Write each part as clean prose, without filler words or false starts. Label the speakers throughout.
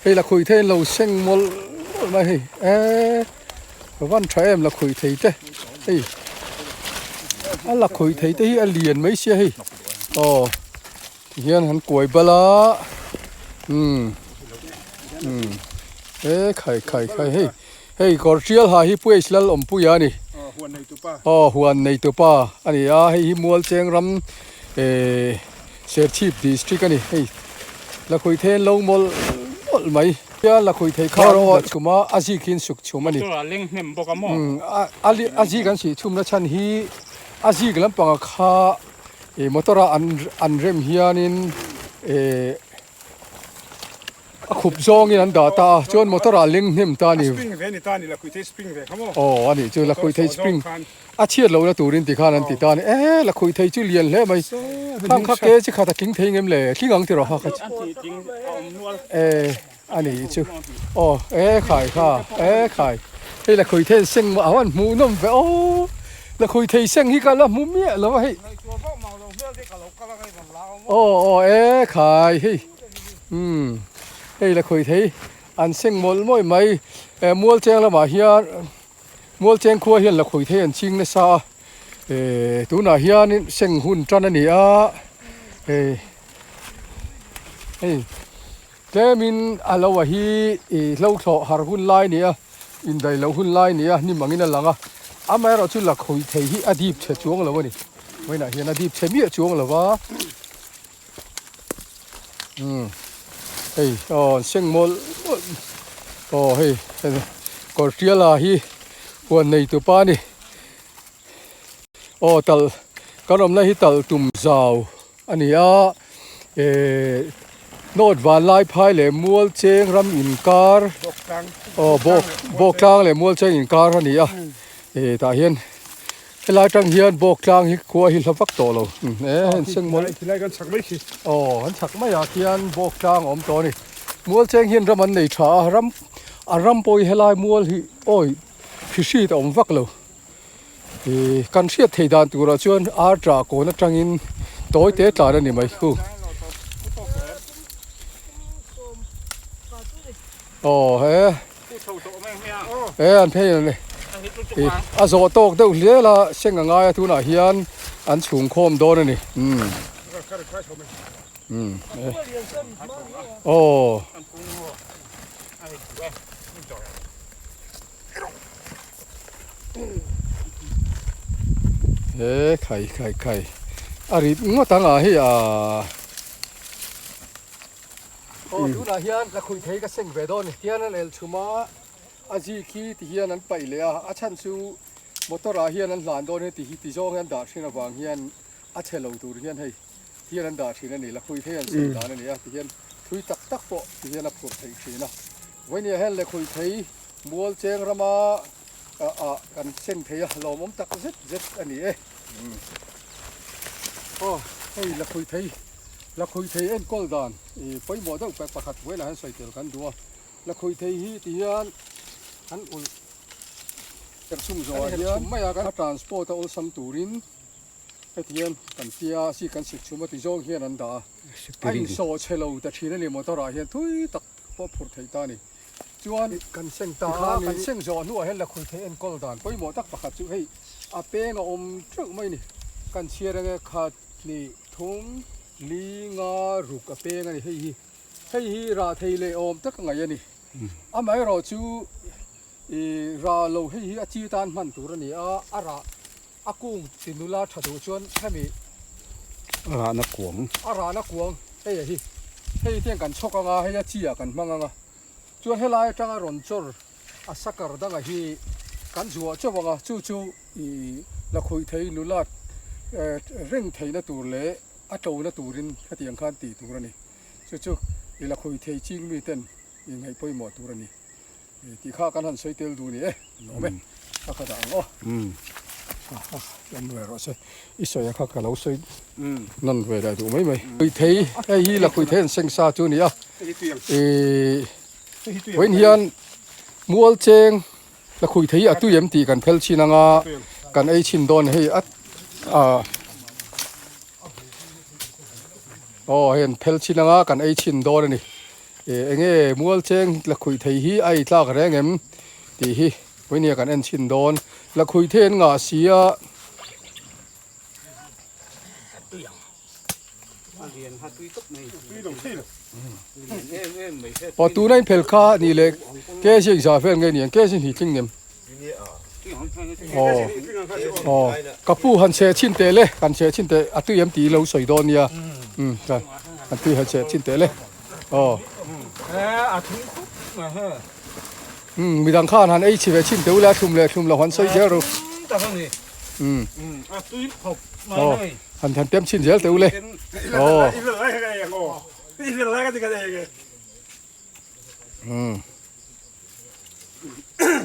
Speaker 1: Hei lakhuih thei an lo seng mawlh mawlh mai hei eee ka van tha em lakhuih thei te hei a lakhuih thei te hi a lian mai sia hei aw tihian han kuai bal a umm umm e khai khai khai hei hei kawr tial ha hi Puiaih lal awmpuia a ni aw huan neitupa a ni a hei hi Mualcheng ram ehh Serchhip district a ni hei lakhuih thei an lo mawlh mawlh mai tia lakhuih thei kha an la chhum a a zik hi an suk chhum a ni umm a zik an sih chhumna chhan hi a zik lampanga kha ih motor a an an rem hianin ehh a khup zawngin an dah ta a chuan motor ah leng hnem ta a ni aw a nih chu lakhuih thei spring a chhiat lohna turin tikhan an ti ta a ni e lakhuih thei chu lian hle mai khang kha ke chi khat a tling thei ngem le tling ang tiraw kha kha chu e a nih chu aw e khai kha e khai hei lakhuih thei an seng a han hmuh nawm ve aw lakhuih thei seng hi ka la hmu miah lo a hei aw aw e khai hei. Umm hei la khawi thei an seng mawlh mawlh mai eh mual cheng lamah hian mual cheng khua hian la khawi thei an ching nasa a eh tunah hianin seng hun tan a ni a hei hei tlemin a lo a hi ih hlo thlawh har hun lai a ni a indaih loh hun lai a ni a hnim angin a lang a amaherawhchu la khawi thei hi a dip chhe chuang lo a ni vawiinah hian a dip chhe miah chuang lo va. Umm hei aw an seng mawlh mawlh aw hei kawr tiala hi huan nei tu pa a ni aw tal kan awmna hi tal tum zau a ni a ehh nawt van lai phai leh mual cheng ram inkar aw bawk bawk tlang leh mual cheng inkar a ni a eh tah hian. Helai atang hian bawk tlang hi khua hi hla vak tawh lo e heng seng mawlh
Speaker 2: Khilai kan chhak mai khi.
Speaker 1: Aw an chhak mai ah khian bawk tlang a awm tawh a ni. Mual cheng hian ram an nei tha a ram a ram pawh hi helai mual hi awi hri hri a awm vak lo. Ih kan hriat thei dan turah chuan ar tah kawn atangin tawi te tlan a ni mai khu. Aw he. E an phei a ni ih a zawh tawk deuh hle la seng a ngai a tunah hian an chhung khawm dawn a ni umm umm aw he khai khai khai a rit ngawt ang ah hei ah. Aw tunah hian lakhuih thei ka seng ve dawn ni tihian an el chhum a a zik hi ti hian an paih leh a a chhan chu motor ah hian an hlan dawn hi ti hi ti zawng hian dah thin avang hian a chhe lo tur hian hei ti hian an dah thin a ni lakhuih thei an seng dan a ni a ti hian thui tak tak pawh ti hian a phurh theih thin a vawinia hian lakhuih thei mual cheng rama ah kan seng thei a lawmawm tak zet zet a ni e. Aw hei lakhuih thei lakhuih thei enkawl dan ih pawimawh deuh pek pakhat buailah hian sawi tel kan duh a lakhuih thei hi ti hian an ulh chhung zawhah hian mai a kan transport a awlsam turin heti hian kan tia si kan sik chhum a ti zawng hian an dah a a insawh chhe lo ta thin a ni motor ah hian thui tak pawh phurh theih ta a ni. Chuan kan seng ta a, kan seng zawh hnuah hian lakhuih thei enkawl dan pawimawh tak pakhat chu hei a peng a awm teuh mai a ni. Kan chhiar enge khat hnih thum li nga ruk a peng a ni hei hi. Hei hi rah thei leh awm tak a ngaih a ni. Amaherawh chu ih rah lo hei hi a chi tan hman tur a ni a, a rah a kung ti nula tha duh chuan hemi
Speaker 2: a rahna kuang
Speaker 1: a rahna kuang hei a hi hei hian kan chhawk anga hei a chi ah kan hmang anga chuan helai atanga rawn chawr a sakar danga hi kan zuah chauh anga chu chu ih lakhuih thei nula eh reng theihna tur leh a tona turin hetiang khan tih tur a ni chu chu ih lakhuih thei ching mi ten ih ngaih pawimawh tur a ni. Tih kha kan han sawi tel duh ni e, an awm e, a kha dah ang aw. Awm ve rawh se, i sawi a kha ka lo sawi nawn ve leh duh mai mai. Khuithei, hei hi la khuithei an seng sa chu a ni a, ih vawiin hian mual cheng la khuithei hi a tui em tih kan phel chhin ang a, kan ei chhin dawn hei a aw hei an phel chhin ang a kan ei chhin dawn a ni. Enge mual cheng la khuih thei hi a ei tlak reng em tih hi vawinia kan en chhin dawn. La khuih thei an ngah si a. Aw tuna in phel kha nih leh kg engzah vel nge ni ang kg hnih tling nem. Aw aw ka pu han chhe chhin teh le kan chhe chhin teh a tui em tih lo sawi dawn nia um chuan an tui han chhe chhin teh le aw um midang khan han ei chhi ve chhin teh u le a thlum leh thlum lo han sawi zel ru um aw han han tem chhin zel teh u le aw um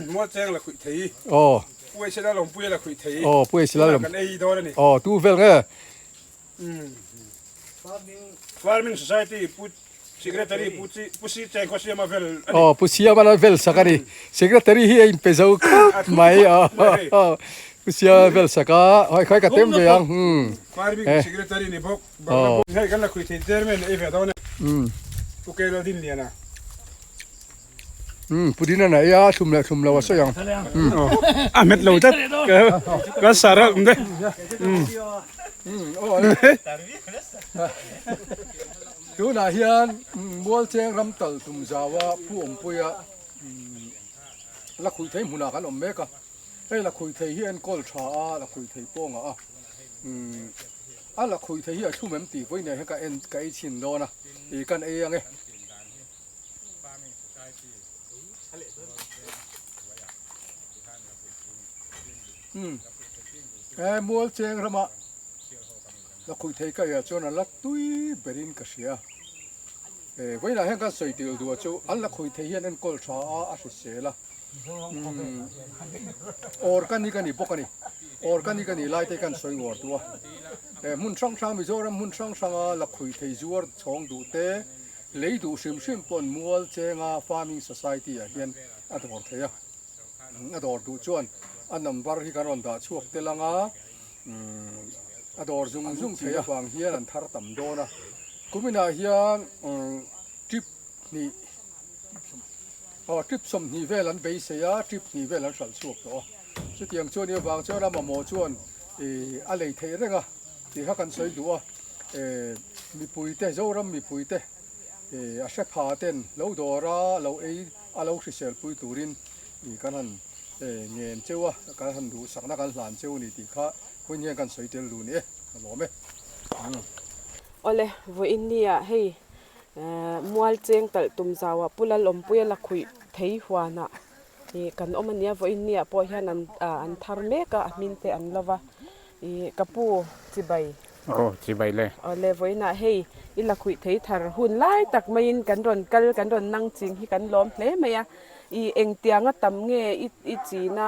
Speaker 2: Mual cheng la khuih thei.
Speaker 1: Aw.
Speaker 2: Puai sila lawm puia la khuih thei.
Speaker 1: Aw puai sila lawm.
Speaker 2: Kan ei dawn a ni.
Speaker 1: Aw tu vel nge.
Speaker 2: Farming Society pu Secretary pu chi pu si cheng khaw siama vel a ni.
Speaker 1: Aw pu siama la vel sak a ni. Secretary hi a in pe zo khawp mai. Aw pu siama vel sak a hoi khai ka tem ve ang.
Speaker 2: Farming Secretary ni bawk. Bangla hei kan la khuih thei chairman ei ve dawn e. Pu Keilo Dinliana.
Speaker 1: Umm pudina na ei a thlum leh thlum lo a sawi ang.
Speaker 2: A hmet lo tlat ka sar a awm de.
Speaker 1: Tunah hian Mualcheng ram tal tum zaua Pu Awmpuia la khuih thei hmunah kan awm mek a. Hei la khuih thei hi enkawl tha a, la khuih thei pawngah a. A la khuih thei hi a thlum em tih vawiin hian ka en ka ei chhin dawn a, ih kan ei ang e. Umm he mual cheng rama la khuih thei ka eiah chuan a la tui berin ka hria. E vawiinah hian kan sawi tel duh chu an la khuih thei hian enkawl tha a, a hrisel a. Umm organic a ni bawk a ni. Organic a nih lai te hi kan sawi ngawr duh a. E hmun hrang hrang Mizoram hmun hrang hranga la khuih thei zuar chhawng duh te Lei duh hrim hrim pawn mual chenga Farming Society ah hian a dawr thei a, a dawr duh chuan a number hi kan rawn dah chhuak tel ang a, a dawr zung zung thei avang hian an thar tam dawn a, kuminah hian trip hnih aw trip 20 vel an beisei a, trip hnih vel an hralh chhuak tawh a, chutiang chuan i avang chuan a mamawh chuan a lei theih reng a. Tih kha kan sawi duh a, mipuite, Zoram mipuite a hre pha ten lo dawr a, lo ei a, lo hrisel pui turin kan han ngen cheu a, kan han duhsakna kan hlan cheu a ni tih kha hun hian kan sawi tel duh ni e, ka lawm e.
Speaker 3: Awle, vawiin nia hei mual cheng talh tum zauah Pu Lalawmpuia la khuih thei huanah kan awm a nia, vawiin nia pawh hian an thar mek a, a hmin te an lo va. I ka pu chibai.
Speaker 4: Aw chibai le.
Speaker 3: Aw le vawiinah hei i la khuih thei thar hun lai tak maiin kan rawn kal kan rawn nang ching hi kan lawm hle mai a. I engtianga tam nge i i china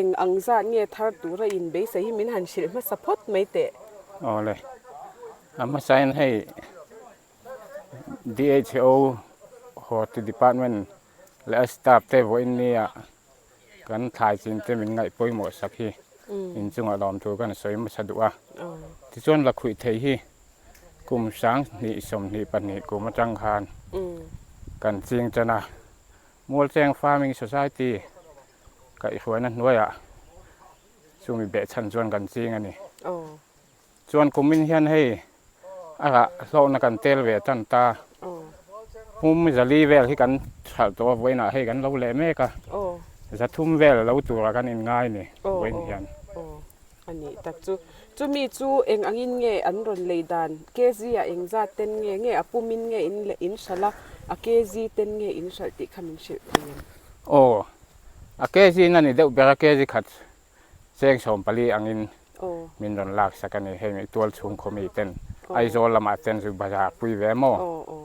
Speaker 3: eng ang zat nge thar tura in beisei hi min han hrilh hmasa phawt mai teh.
Speaker 4: Aw le. A hmasain hei DHO Horti Department leh a staff te vawiin nia Kan thlai chin te min ngaih pawimawh sak hi inchungah lawmthu kan sawi hmasa duh a. Tichuan lakhuih thei hi kum 2022 kum atang khan kan ching tan a. Mualcheng Farming Society kaihhruaina hnuaiah chumi behchhan chuan kan ching a ni. Chuan kumin hian hei a rah hlawkna kan tel ve tan ta. Pum zali vel hi kan hralh tawh a, vawiinah hei kan lo leh mek a. 300 vel lo tura kan inngai ni vawiin hian.
Speaker 3: A nih tak chu. Chumi chu eng angin nge an rawn lei dan? Kg ah eng zat ten nge nge a pumin nge in in hralh a, a kg ten nge in hralh tih kha min hrilh thei em?
Speaker 4: Aw, a kg in a ni deuh ber a, kg khat Cheng 14 angin min rawn lak sak a ni. Hei mi tual chhung khaw mi ten Aizawl lamah ten zu bazar pui ve maw?
Speaker 3: Aw aw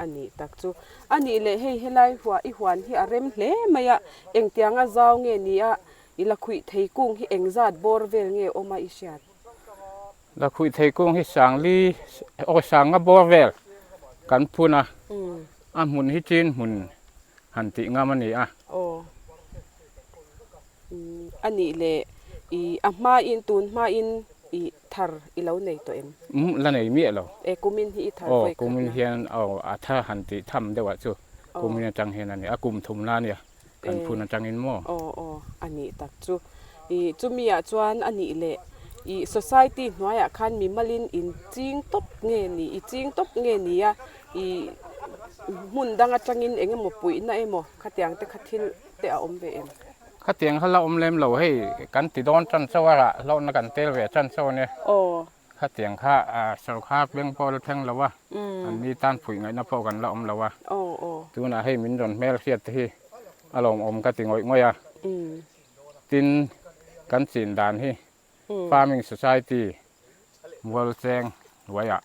Speaker 3: a nih tak chu. A nih leh hei helai hua i huan hi a rem hle mai a, engtianga zau nge ni a, i lakhuih thei kung hi engzat bawr vel nge awm a i hriat?
Speaker 4: Lakhuih thei kung hi sangli aw sanga bawr vel kan phun a, a hmun hi chin hmun han tih ngam a ni a.
Speaker 3: Aw. A nih leh i a hmain tun hmain I thar i lo nei tawh em?
Speaker 4: Umm la nei miah lo.
Speaker 3: E kumin hi i thar vawi khat na?
Speaker 4: Aw kumin hian aw a thar han tih tham deuh ah chu kumin atang hian a ni a kum thum la nia kan phun atangin maw?
Speaker 3: Aw aw a nih tak chu. I chumi ah chuan a nih leh i society hnuaiah khan mi malin in ching tawp nge ni i ching tawp nge ni a i hmun dang atangin eng emaw puihna emaw khatiang te kha thil te a awm ve em?
Speaker 4: Khatiang kha la awm lem lo hei kan ti dawn tan chauh a rah hlauhna kan tel ve tan chauh a nia. Khatiang kha sawrkar beng pawh la thleng lo a, an ni tan phuih ngaihna pawh kan la awm lo a. Tunah hei min rawn hmel hriat te hi a lawmawm ka ti ngawih ngawih a. Tin, kan chin dan hi Farming Society Mualcheng hnuaiah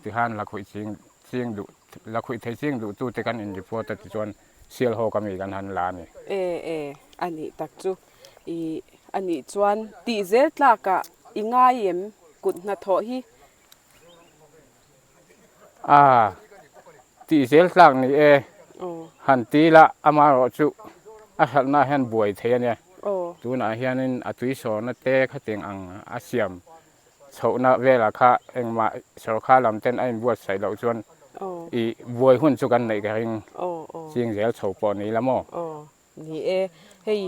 Speaker 4: tikhan lakhuih ching ching duh lakhuih thei ching duh tute kan in report a tichuan sial haw ka mi kan han la a ni.
Speaker 3: E e a nih tak chu i a nih chuan tih zel tlakah i ngai em kut hnathawh hi?
Speaker 4: A tih zel tlak ni e han ti la amaherawh chu a hralhna hian buai thei a nia. Tunah hianin a tui sawrna te khatiang ang a siam chhohna velah kha engmah sawrkar lam ten a inbuatsaih loh chuan i buai hun chu kan neih ka ring ching zel chho pawh ni la maw?
Speaker 3: Ni e, hei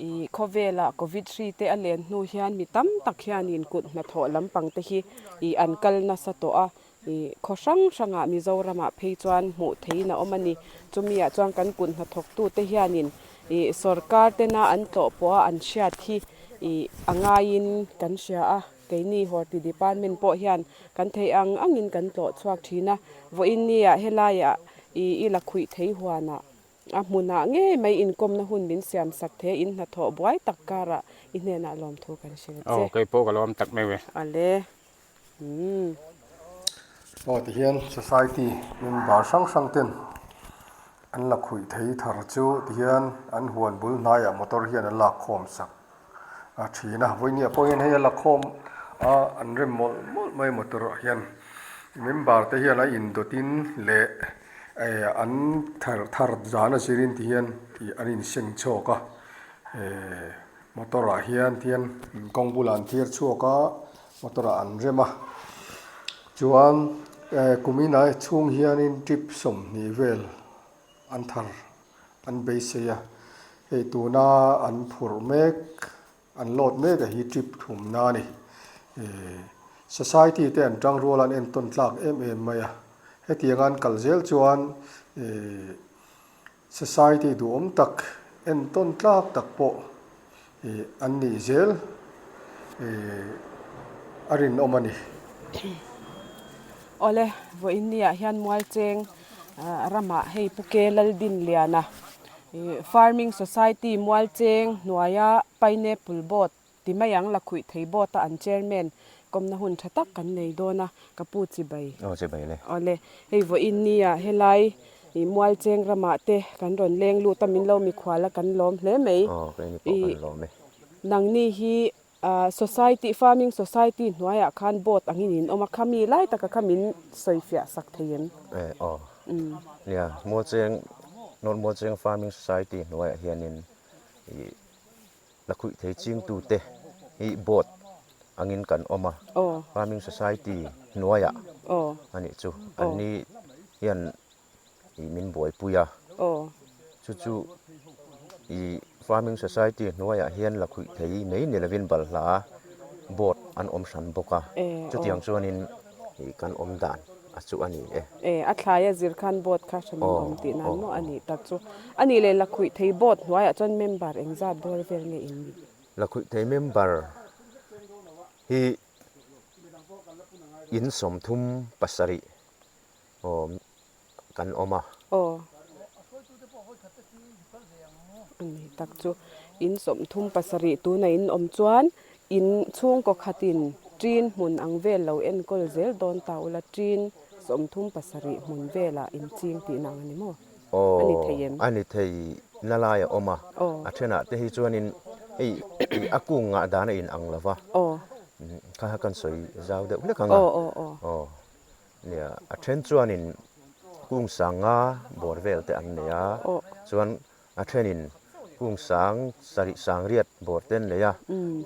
Speaker 3: i khawvela Covid hri te a len hnu hian mi tam tak hianin kut hnathawh lampang te hi i an kal nasa tawh a, i khaw hrang hrangah Mizoramah phei chuan hmuh theihin a awm a ni. Chumiah chuan kan kut hnathawktu te hianin i sorkar tena an tlawh pawha an hriat hi i a ngaiin kan hria a, keini Horti Department pawh hian kan theih ang angin kan tlawh chhuak thin a, vawiin nia helaiah i i lakhuih thei huanah A hmunah ngei mai inkawmna hun min siam sak the in hnathawh buai tak karah i hnenah lawmthu kan hrilh che.
Speaker 4: Aw, kei pawh ka lawm tak meuh e.
Speaker 3: Ale. Umm.
Speaker 1: Aw tihian society member hrang hrang ten an la khuih thei thar chu tihian an huan bul hnaiah motor hian an lak khawm sak a thin a, vawinia pawh hian hei a la khawm a an rem mawlh mawlh mai motor ah hian member te hian a indawtin leh Eh an thar thar zan a zirin ti hian ih an inseng chhuak a eh motor ah hian tihian kawng bulah an thiar chhuak a motor ah an rem a chuan eh kumin ah chhung hianin trip 20 vel an thar an beisei a hei tuna an phurh mek an load mek a hi trip thumna a ni. Eh society te an tang rual a an entawn tlak em em mai a hetiang an kal zel chuan eh society duhawm tak entawn tlak tak pawh eh an nih zel eh a rinawm a ni.
Speaker 3: Awle, vawiin ni ah hian Mualcheng ramah hei Pu Ke Laldinliana Farming Society Mualcheng hnuaia Pineapple Board ti mai ang lakhuih thei board a an chairman kawmna hun tha tak kan nei dawn a, ka pu chibai.
Speaker 5: Aw chibai le.
Speaker 3: Awle, hei vawiin nia helai i Mualcheng ramah te kan rawn leng lut a min lo mikhual a kan lawm hle mai.
Speaker 5: Aw keini pawh kan lawm e.
Speaker 3: Nangni hi Society Farming Society hnuaiah khan board angin in awm a, khami lai taka kha min sawifiah sak thei em?
Speaker 5: Eh aw. Nia, Mualcheng North Mualcheng Farming Society hnuaiah hianin ih lakhuih thei chingtute hi board angin kan awm a, Farming Society hnuaiah a nih chu. Anni hian ih min buaipui a, chu chu ih Farming Society hnuaiah hian lakhuih thei mai ni lovin balhla board an awm hran bawk a, chutiang chuanin ih kan awm dan a chu a ni e.
Speaker 3: E, a thlaia zir khan board kha hran an awm tih nan maw a nih tak chu. A nih leh lakhuih thei board hnuaiah chuan member engzat bawr vel nge in nih?
Speaker 5: Lakhuih thei member hi in 37 Aw kan awm a.
Speaker 3: Aw. A ni tak chu in 37 tuna in awm chuan in chhungkaw khatin ṭin hmun ang vel lo enkawl zel dawn ta ula ṭin 37 hmun velah in ching tih nang a ni maw? A ni thei em?
Speaker 5: Aw a ni thei na lai a awm a. A thenah te hi chuanin hei a kung ngah dan a in ang lo va. Kha kha kan sawi zau deuh hlek ang a. Aw. Nia, a then chuanin kung sanga bawr vel te an nei a, chuan a thenin kung sang sarih sang riat bawr te an nei a,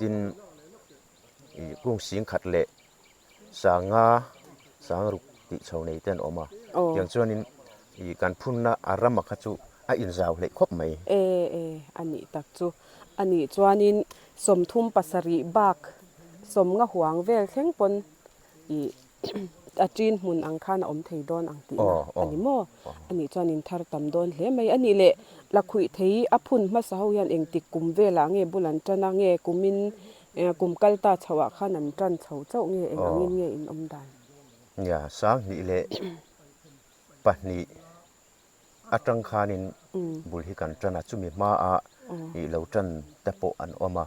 Speaker 5: tin I kung 10,000 leh 500, 600 tih chho nei te an awm a. Tiang chuanin i kan phunna a rama kha chu a inzau hleih khawp mai.
Speaker 3: E e, a nih tak chu. A nih chuanin 37 bak 50 huang vel thleng pawn i a ṭin hmun ang khan a awm thei dawn ang tihna a ni maw? A nih chuan in thar tam dawn hle mai. A nih leh lakhuih thei a phun hmasa ho hian engtik kum velah nge bul an ṭan a, nge kumin kum kal ta chhoah khan an ṭan chho chauh nge eng angin nge in awm dan?
Speaker 5: Nia, 2002 atang khanin bul hi kan ṭan a, chumi hmaah ih lo ṭan te pawh an awm a.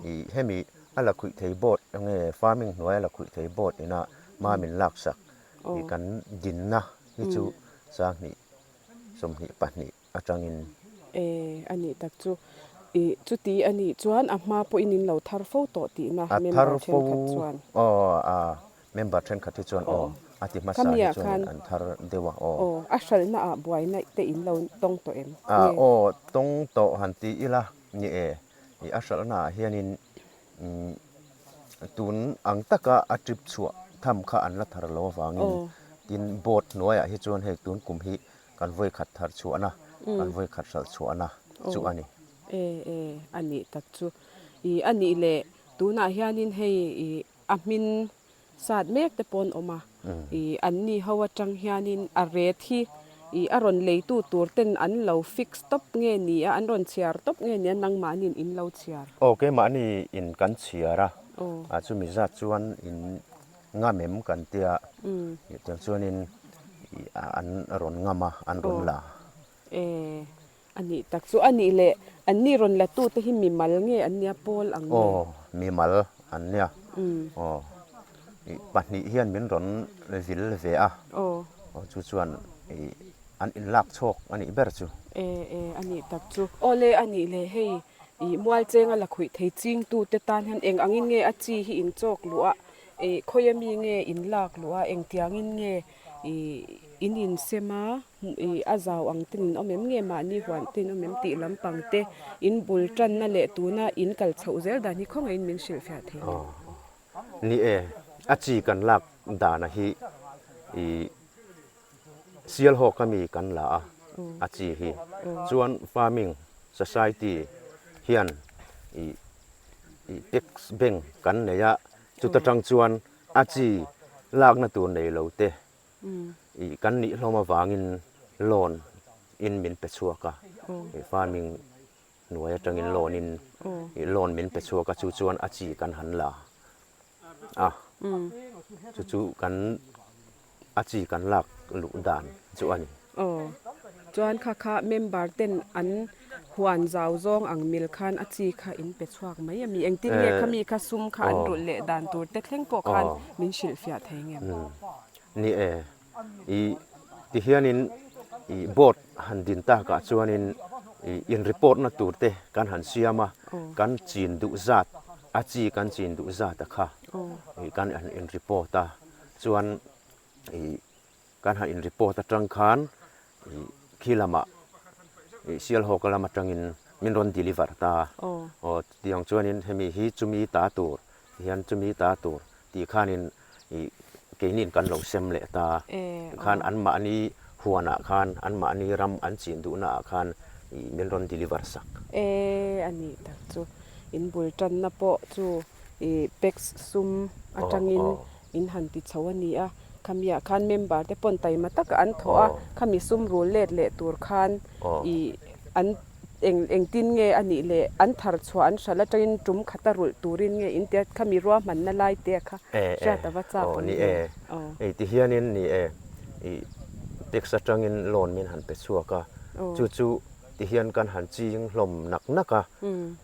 Speaker 5: Ih hemi a lakhuih thei board nge farming hnuaia lakhuih thei board ina hma min laksak ih kan dinna hi chu 2022 atangin.
Speaker 3: E, a nih tak chu. Ih chuti a nih chuan a hma pawhin in lo thar fo tawh tihna member thenkhat chuan.
Speaker 5: Aw a Member thenkhat hi chuan aw a ti hmasa hi chuan an thar deuh a aw.
Speaker 3: Aw, a hralhna ah buaina te in lo tawng tawh em?
Speaker 5: A aw, tawng tawh han ti ila ni e, i a hralhna ah hianin tun ang taka a trip chhuah tham kha an la thar lo avangin tin board hnuaiah hi chuan hei tun kum hi kan vawi khat thar chhuahna, kan vawi khat hralh chhuahna chu a ni.
Speaker 3: E e, a nih tak chu. I a nih leh tunah hianin hei i A hmin sat mek te pawh an awm a, ih an ni ho atang hianin a ret hi ih a rawn leitu tur ten an lo fix tawp nge ni a, an rawn chhiar tawp nge ni a, nangmahniin in lo chhiar.
Speaker 5: Aw keimahni in kan chhiar a, a chumi zat chuan in ngam em kan tia, tiang chuanin ih an rawn ngam a, an rawn la.
Speaker 3: E A nih tak chu a nih leh an ni rawn la tu te hi mimal nge an nia pawl ang nge?
Speaker 5: Aw, mimal an nia. Aw, ih pahnih hian min rawn vil ve a.
Speaker 3: Aw.
Speaker 5: Aw chu chuan ih an inlak chhawk a nih ber chu.
Speaker 3: E e, a nih tak chu. Aw le, a nih leh hei ih mualchenga la khuih thei ching tu te tan hian eng angin nge a chi hi in chawk luh a, ih khawi ami nge in lak luh a, engtiangin nge ih in insem a? Ih a zau ang ten in awm em nge mahni huan ten in awm em tih lampang te in bul tanna leh tuna in kal chhoh zel dan hi khawngaihin min hrilhfiah thei em?
Speaker 5: Ni e, a chi kan lak dana hi ih Sialhawk ami kan la a, a chi hi chuan Farming Society hian ih ih tax bank kan nei a, chuta tang chuan a chi lakna tur nei lo te Ih kan nih hlawm avangin loan in min pe chhuak a, ih farming hnuai atangin loan in ih loan min pe chhuak a chu chuan a chi kan han la a, chu chu kan a chi kan lak luh dan chu a ni.
Speaker 3: Aw, chuan kha kha member ten an huan zau zawng ang mil khan a chi kha in pe chhuak mai a mi? Engtin nge kha mi kha sum kha an rulh leh dan tur te thleng pawh khan min hrilhfiah thei nge?
Speaker 5: Ni e, i ti hianin i board han din takah chuanin i in report na tur te kan han siam a, kan chin duh zat a chi kan chin duh zat a kha i kan han in report a, chuan i Kan han in report atang khan ih khi lamah ih Sialhawk lam atangin min rawn deliver ta a. Aw tiang chuanin hemi hi chumi ta tur tihian chumi ta tur tih khanin ih keiniin kan lo sem leh ta a. Tikhan anmahni huanah khan anmahni ram an chin duhnaah khan ih min rawn deliver sak.
Speaker 3: E a nih tak chu in bul tanna pawh chu ih pex sum atangin in han ti chho a ni a, khamiah khan member te pawn taima taka an thawh a, khami sum rul let leh tur khan ih an eng engtin nge a nih leh an thar chhuah an hralh atangin tum khata rulh turin nge in tia khami ruahmanna lai te kha hriat a va chak awm
Speaker 5: ve. Ni e, ti hianin ni e, ih tax atangin loan min han pe chhuak a, chu chu ti hian kan han ching hlawm nak nak a,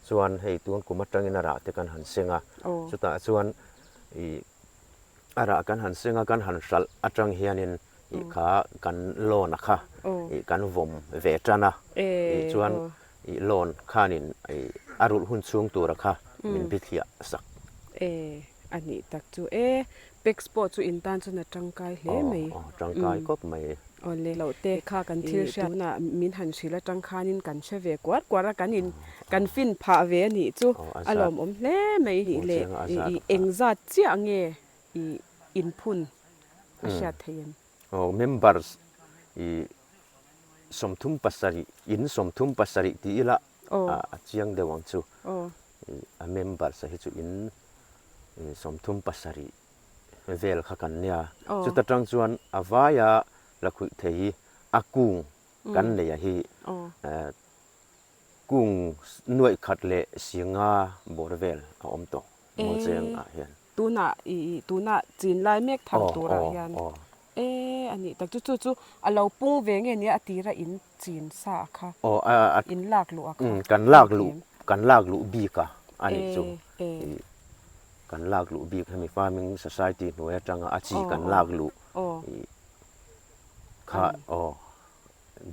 Speaker 5: chuan hei tun kum atangin a rah te kan han seng a, chutah chuan Ih a rah kan han seng a, kan han hralh atang hianin ih kha kan loan a kha ih kan vawm ve tan a, ih chuan ih loan khanin ih a rulh hun chhung tura kha min bithliah sak.
Speaker 3: E a nih tak chu e, Pex pawh chu in tan chuan a tangkai hle mai.
Speaker 5: Aw tangkai khawp mai.
Speaker 3: Awle loh te kha kan thil hriat tunah min han hrilh atang khanin kan hre ve kuar kuar a, kan in kan fin phah ve a nih chu a lawmawm hle mai nih leh i engzat chiah nge i inphun a hriat theih em?
Speaker 5: Aw members i 37 in 37 ti ila a chiang deuh ang chu a members a hi chu in 37 vel kha kan nia. Chuta tang chuan a vaia la khuih thei hi a kung kan nei a hi kung nuaih khat leh singa bawr vel a awm tawh Mualcheng ah hian.
Speaker 3: Tunah i tunah chin lai mek thar turah hian e a nih tak chu chu chu a lo pung ve nge nia a tira in chin sa a kha in lak luh a kha.
Speaker 5: Kan lak luh kan lak luh bik a a nih chu. Kan lak luh bik hemi farming society hnuai atanga a chi kan lak luh kha aw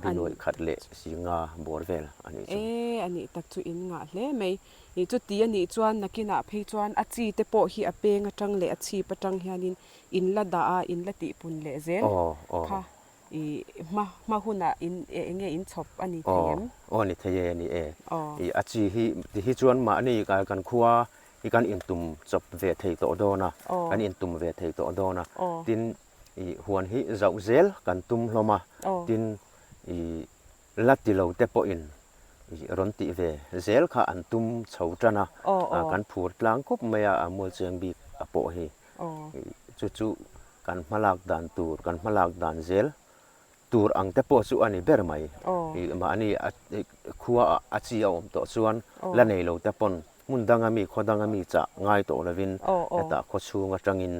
Speaker 5: binuaih khat leh singa bawr vel a nih chu.
Speaker 3: E a nih tak chu in ngah hle mai. Ih chuti a nih chuan nakinah phei chuan a chi te pawh hi a peng atang leh a chhip atang hianin in la dah a in la tihpun leh zel kha. I hma hma hunah in e enge in chhawp a ni thei em?
Speaker 5: Aw, aw ni thei e, ni e. I a chi hi ti hi chuan mahni kan khua hi kan intum chawp ve thei tawh dawn a, kan intum ve thei tawh dawn a. Tin, i huan hi zauh zel kan tum hlawm a, tin i la ti lo te pawhin i rawn tih ve zel kha an tum chho tan a, kan phur tlang khawp mai a, a mualcheng bik a pawh hi. Chu chu kan hmalak dan tur, kan hmalak dan zel tur ang te pawh chu a ni ber mai. Mahni khua ah a chi a awm tawh chuan la nei lo te pawn hmun danga mi, khaw danga mi chah ngai tawh lovin hetah khaw chhung atangin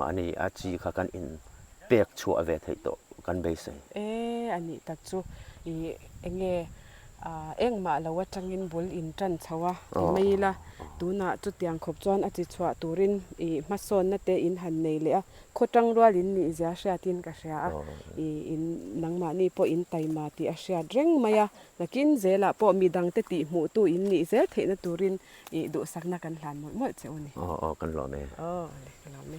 Speaker 5: mahni a chi kha kan in pek chhuah ve theih tawh kan beisei.
Speaker 3: E a nih tak chu i enge Engmah lo atangin bul in tan chho a ti mai ila, tunah chutiang khawp chuan a chi chhuah turin ih hmasawnna te in han nei leh a, khaw tang rual in nih zia hriatin ka hria a, ih in nangmahni pawh in taima tih a hriat reng mai a, nakin zelah pawh midangte tih hmuhtu in nih zel theihna turin ih duhsakna kan hlan mawlh mawlh che u ni.
Speaker 5: Aw aw kan lawm e.
Speaker 3: Aw le ka lawm e.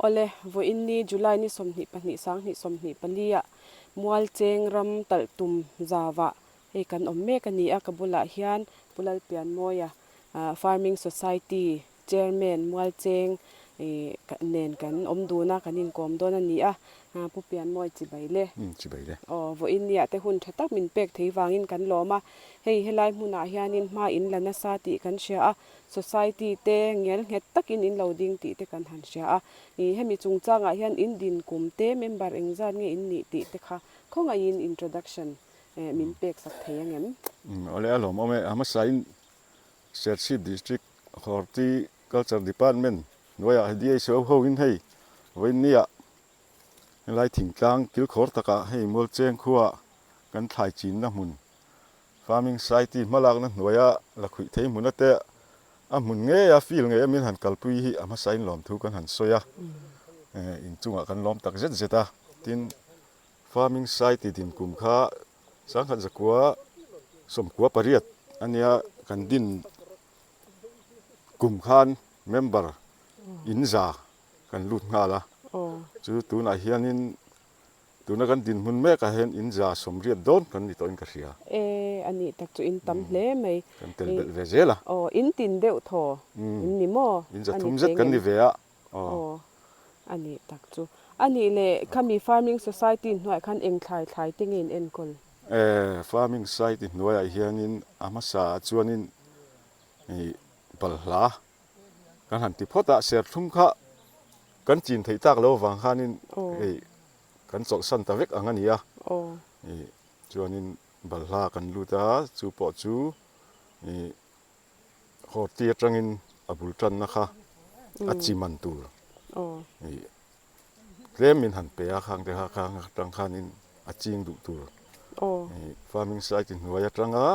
Speaker 3: Awle, vawiin ni July ni 22 2024 ah Mualcheng ram talh tum zavah hei kan awm mek a ni a, ka bulah hian Pu Lalpianmawia Farming Society Chairman Mualcheng nen kan awm dun a, kan inkawm dawn a ni a, Pu Pianmawi chibai le.
Speaker 2: Chibai le.
Speaker 3: Aw, vawiin ni ah te hun tha tak min pek thei vangin kan lawm a, hei helai hmunah hianin hma in la nasa tih kan hria a, Society te ngel nghet takin in lo ding tih te kan han hria a. Ih hemi chungchangah hian in din kum te member engzat nge in nih tih te kha khawngaihin introduction min pek sak thei angem?
Speaker 2: Awle a lawmawm e. A hmasain Serchhip District Horticulture Department hnuaiah DHO hoin hei vawiinniah helai thingtlang kilkhawr takah hei Mualcheng khuaah kan thlai chinna hmun Farming Society hmalakna hnuaia la khuih thei hmun ate a hmun ngeia field ngei a min han kalpui hi a hmasain lawmthu kan han sawi a, inchungah kan lawm tak zet zet a. Tin, Farming Society din kum kha sangkhat zakua 98 a nia kan din kum khan member in za kan lut nghal a, chu tunah hianin Tuna kan dinhmun mekah hian in 80 dawn kan ni tawhin ka hria.
Speaker 3: E, a nih tak chu in tam hle mai.
Speaker 2: Kan tel belh ve zel a.
Speaker 3: Aw, in tin deuh thaw in ni maw?
Speaker 2: In 300 zet kan ni ve a.
Speaker 3: Aw, a nih tak chu. A nih leh khami Farming Society hnuaiah khan eng thlai thlai te nge in enkawl?
Speaker 2: E, Farming Society hnuaiah hianin a hmasa ah chuanin balhla kan han ti phawt a, serthlum kha kan chin theih tak lo avang khanin hei kan chawlhsan ta vek ang a ni a, ih chuanin balhla kan lut a, chu pawh chu ih horti atangin a bul tanna kha a chi man tur ih tlem min han pe a, khang te kha khang atang khanin a ching duh tur ih farming society hnuai atanga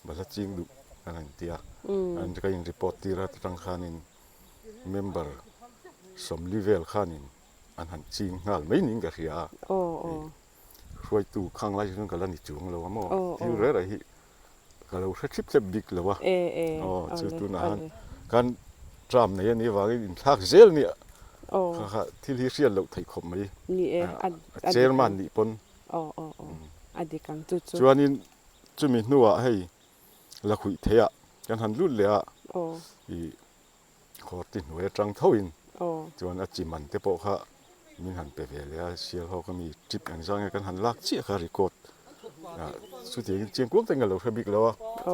Speaker 2: Balhla ching duh kan han ti a, an ka in report tir a atang khanin member 40 vel khanin an han ching nghal mai niin ka hria a, hruaitu khang lai chuan ka la ni chuang lo a maw thil reh reh hi ka lo hre thlip thlep bik lo a, aw chu tunah han kan term nei a nih avangin inthlak zel nia. Kha kha thil hi hriat loh theih khawp mai. A chairman nih pawn. Chuanin chumi hnuah hei lakhuih theiah kan han lut leh a, ih Khawrti hnuai atang thoin chuan a chi man te pawh kha min han pe ve leh a, Sialhawk ami trip engzah nge kan han lak chiah kha record chutiangin chiangkuang te in ka lo hre bik lo a,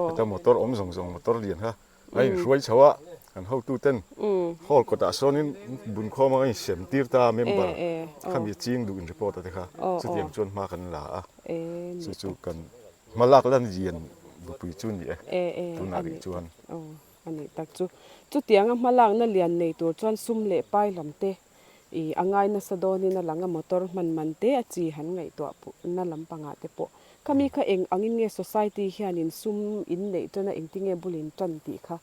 Speaker 2: heta motor awm zawng zawng motor lian kha a inhruai chho a, kan hotu ten hall kawtah sawnin bunkhawm anga insem tir ta a member khami ching duh in report a te kha chutiang chuan hma kan la a, chu chu kan hma lak lan lian bupui chu ni e tunah rih chuan.
Speaker 3: A nih tak chu. Chutianga hmalakna lian nei tur chuan sum leh pai lam te ih a ngai nasa dawnin a lang a, motor hman man te a chi han ngaihtuah na lampangah te pawh. Khami kha eng angin nge society hianin sum in neih tana engtinge bul in tan tih kha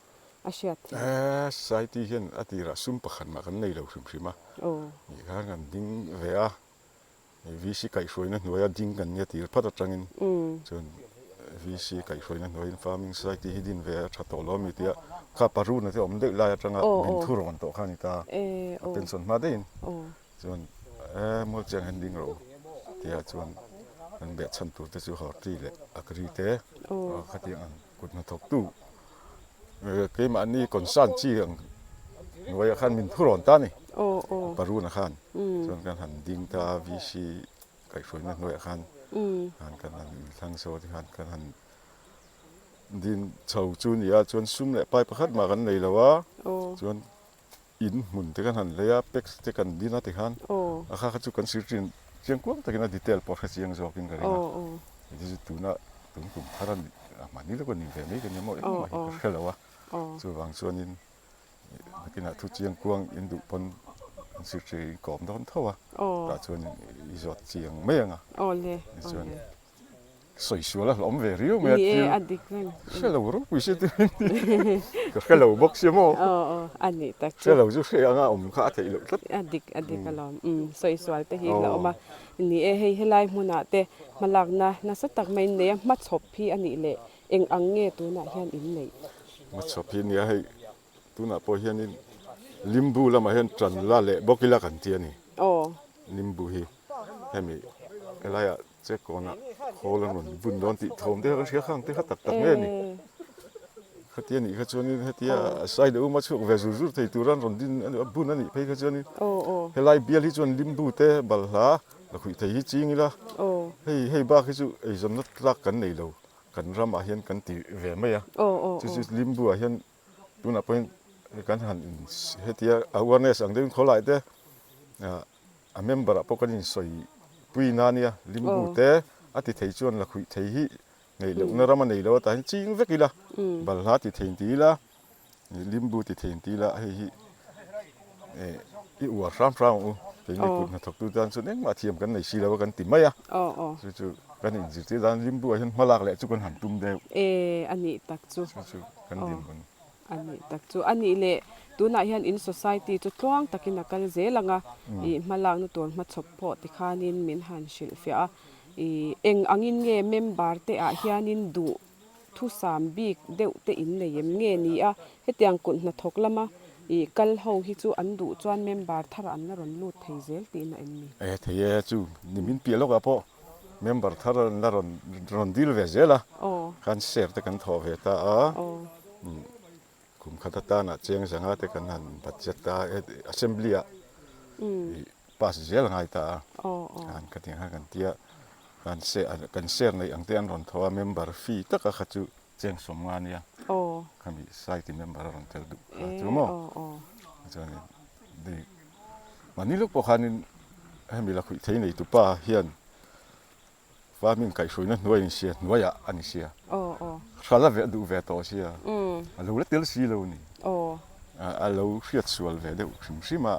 Speaker 3: a hriat theih?
Speaker 2: Eeh society hian a tirah sum pakhat mah kan nei lo hrim hrim a, nih khan kan ding ve a. VC kaihhruaina hnuaia ding kan nia tir phat atangin chuan VC kaihhruaina hnuaiin Farming Society hi din ve a tha tawh lo a mi tia kha paruna te awm deuh lai atanga min thu rawn tawh kha a ni ta a pension hma daihin chuan e mual chiang hian ding rawh u tia chuan kan beh chhan tur te chu Horti leh Agri te khatiang ang kut hnathawktu Keimahni concern chi ang hnuaiah khan min thu rawn ta a ni. Paruna khan chuan kan han ding ta a, VC kaihhruaina hnuaiah khan khan kan han inthlang saw te khan kan han din chho chu ni a, chuan sum leh pai pakhat mah kan nei lo a, chuan in hmun te kan han lei a, packs te kan din a tikhan a kha kha chu kan sir thin chiang kuang takin a detail pawh hre chiang zawkin ka ring a, hei chu tuna tun kum thar a mahni lawk a ni ve mai ka nia maw engmah hi ka hre lo a, chuvang chuanin nakinah thu chiang kuang in duh pawn an sir thin in kawm dawn tho a, tah chuan i zawt chiang mai ang a, tichuan. Sawi sual a hlawm ve riau mai a thil.
Speaker 3: Ni e, a dik reng.
Speaker 2: Hre lo ropui si te ka hre lo bawk sia maw.
Speaker 3: Aw aw, a nih tak chu.
Speaker 2: Hre lo chu hre anga awm kha a theih loh tlat.
Speaker 3: A dik, a dik alawm. Umm, sawi sual te hi la awm a. Ni e, hei helai hmunah te hmalakna nasa tak mai in nei a, hmachhawp hi a nih leh eng ang nge tunah hian in neih?
Speaker 2: Hmachhawp hi nia hei tunah pawh hianin limbu lamah hian tan la leh bawk ila kan ti a ni.
Speaker 3: Aw.
Speaker 2: Limbu hi hemi helaiah Che kawnah khawl an rawn bun dawn tih thawm te kha kan hria khang te kha tak tak nge ni. Khatia nih kha chuanin hetia side a uma chhuak ve zur zur thei tur an rawn din a bun a nih phei kha chuanin helai bial hi chuan limbu te balhla la khuih thei hi ching ila hei hei bak hi chu eizawnna tlak kan nei lo kan ramah hian kan ti ve mai a chu chu limbu ah hian tunah pawhin kan han hetia awareness ang deuhin khawlai te A member ah pawh kan insawi pui na nia, limbu te a ti thei chuan la khuih thei hi neih lohna ram a nei lo a tah hian ching vek ila, balhla ti thei inti ila, limbu ti thei inti ila hei hi i uar hram hram ang u, keini kut hnathawktu tan chuan engmah thiam kan nei si lo a kan ti mai a, chu chu kan inzirtir dan limbu ah hian hmalak leh chu kan han tum deuh.
Speaker 3: E a nih tak chu.
Speaker 2: Chu chu kan dinhmun.
Speaker 3: A nih tak chu. A nih leh, tunah hian in society chu tluang takin a kal zel ang a, ih hmalakna tur hmachhawp pawh tikhanin min han hrilhfiah a, ih eng angin nge member te ah hianin duh thusam bik deuh te in nei em nge ni a, hetiang kut hnathawk lama ih kal ho hi chu an duh chuan member thar an la rawn lut thei zel tihna em ni?
Speaker 2: E thei e, chu ni min piah lawkah pawh member thar an la rawn rawn dil ve zel a, khan share te kan thawh ve ta a. Kum khat atana cheng zanga te kan han budget a, assembly ah pass zel a ngai ta a, han ka tiang khan kan tia, kan kan share neih ang te an rawn tho a, member fee taka kha chu cheng sawmnga ania, khami society member a rawn tel duh kha chu maw, chuanin mahni lawk pawh khanin hemi lakhuih thei nei tupa hian Farming kaihhruaina hnuai in sia, hnuaiah a ni sia. Hral a veh duh ve tawh sia, a lo la tel si lo ni. A lo hriat sual ve deuh hrim hrim a,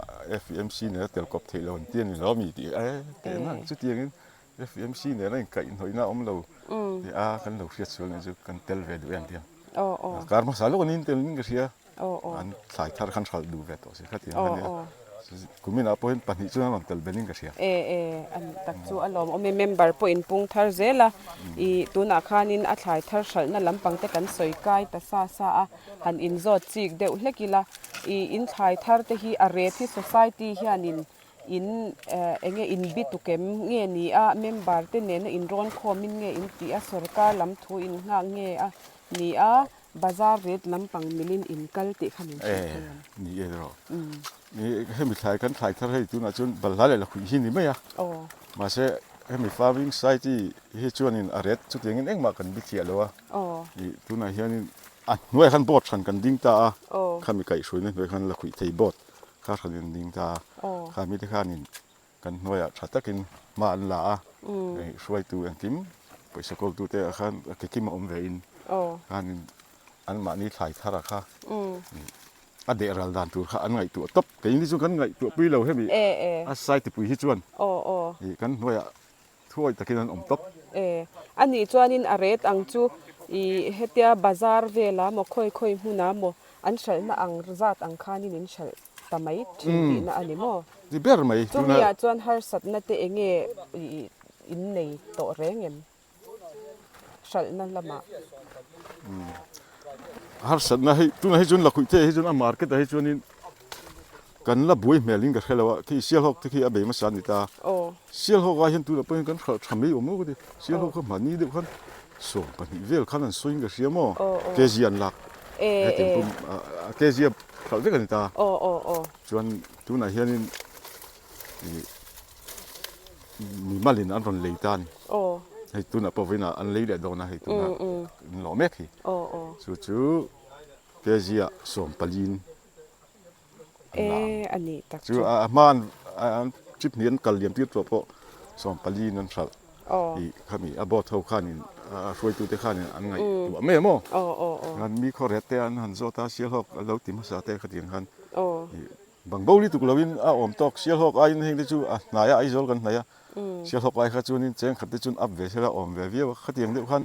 Speaker 2: FEMC nena tel kawp theih lo an ti a ni lo mi tih e teh na chutiangin FEMC nena inkaihhnawihna a awm lo tih a kan lo hriat sual nih chu kan tel ve duh em tiang. Kar hmasa lawk an intel in ka hria, an thlai thar khan hralh duh ve tawh si khatiang a nia. Kuminah pawhin pahnih chuan a rawn tel belin ka hria.
Speaker 3: E e, a nih tak chu a lawmawm e. Member pawh in pung thar zel a, i tunah khanin a thlai thar hralhna lampang te kan sawi kai ta sa sa a, han inzawt chik deuh hlek ila, i in thlai thar te hi a ret hi society hianin in enge in bi tukem nge ni a, member te nena in rawn khawmin nge in tih a, sorkar lam thu in nghak nge a ni a, Bazar ret lampang milin in kal tih kha min hrilh thei ang.
Speaker 2: Ni e rawh. Ni hemi thlai kan thlai thar hei tunah chuan balhla leh lakhuih hi ni mai a. Mahse hemi farming society hi chuanin a ret chutiangin engmah kan bi thiah lo a. I tunah hianin a hnuaiah khan board hran kan ding ta a. Khami kaihhruaina hnuaiah khan lakhuih thei board kha hranin an ding ta a. Khami te khanin Kan hnuaiah tha takin hma an la a, hei hruaitu engkim pawisa kawltute ah khan a kekim a awm ve in khanin anmahni thlai thar ah kha a deh ral dan tur kha an ngaihtuah tawp. Keini chu kan ngaihtuah pui lo hemi a society pui hi chuan ih kan hnuaiah thuawi takin an awm tawp.
Speaker 3: A nih chuanin a ret ang chu ih hetia bazar vela maw khawi khawi hmunah maw an hralhna ang zat ang khanin in hralh ta mai thin tihna a ni maw?
Speaker 2: Ni ber mai.
Speaker 3: Chumi ah chuan harsatna te eng nge in nei tawh reng em? Hralhna lamah.
Speaker 2: Harsatna hei tunah hi chuan lakhuih te hi chuan a market ah hi chuanin kan la buai hmel in ka hre lo a, khi Sialhawk te khi a bei hmasa a ni ta. Sialhawk ah hian tunah pawh hian kan hralh tha mai awm lo ka ti. Sialhawk kha hmahni deuh khan 12 vel khan an sawi in ka hria maw? Kg an lak. Hetiang pawh kg a hralh vek a ni ta. Chuan tunah hianin ih mimalin an rawn lei ta a ni. Hei tunah pawh vawiinah an lei leh dawn a hei tunah an lawh mek hi. Chu chu kg ah 14 in an la ang. Chu a hma an trip hnih an kal liam tir tawh pawh 14 in an hralh. Ih khami a boat ho khanin a hruaitute khanin an ngaihtuah mai a maw? An mi khawret te an han zawt a Sialhawk a lo ti hmasa te khatiang khan ih bang bo lutuk lovin a awm tawk Sialhawk aiin heng te chu a hnai a Aizawl kan hnaih a Sialhawk ai kha chuanin cheng khat te chuan up ve sela awm ve viau a khatiang deuh khan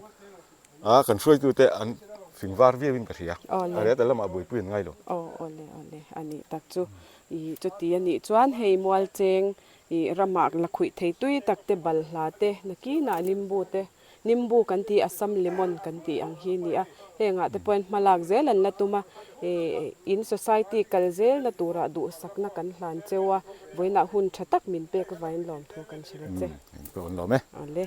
Speaker 2: a kan hruaitute an fing var viauin ka hria a ret a lamah buaipui an ngai lo.
Speaker 3: Aw awle awle a nih tak chu ih chuti a nih chuan hei mualcheng Ih ramah la khuih thei tui tak te balhla te nakinah nimbu te nimbu kan tih Assam lemon kan tih ang hi a ni a, hengah te pawhin hma lak zel an la tum a, ih in society kal zelna turah duhsakna kan hlan cheu a, vawiinah hun tha tak min pek avangin lawmthu kan hrilh a che.
Speaker 2: Engpawh an lawm e.
Speaker 3: Awle.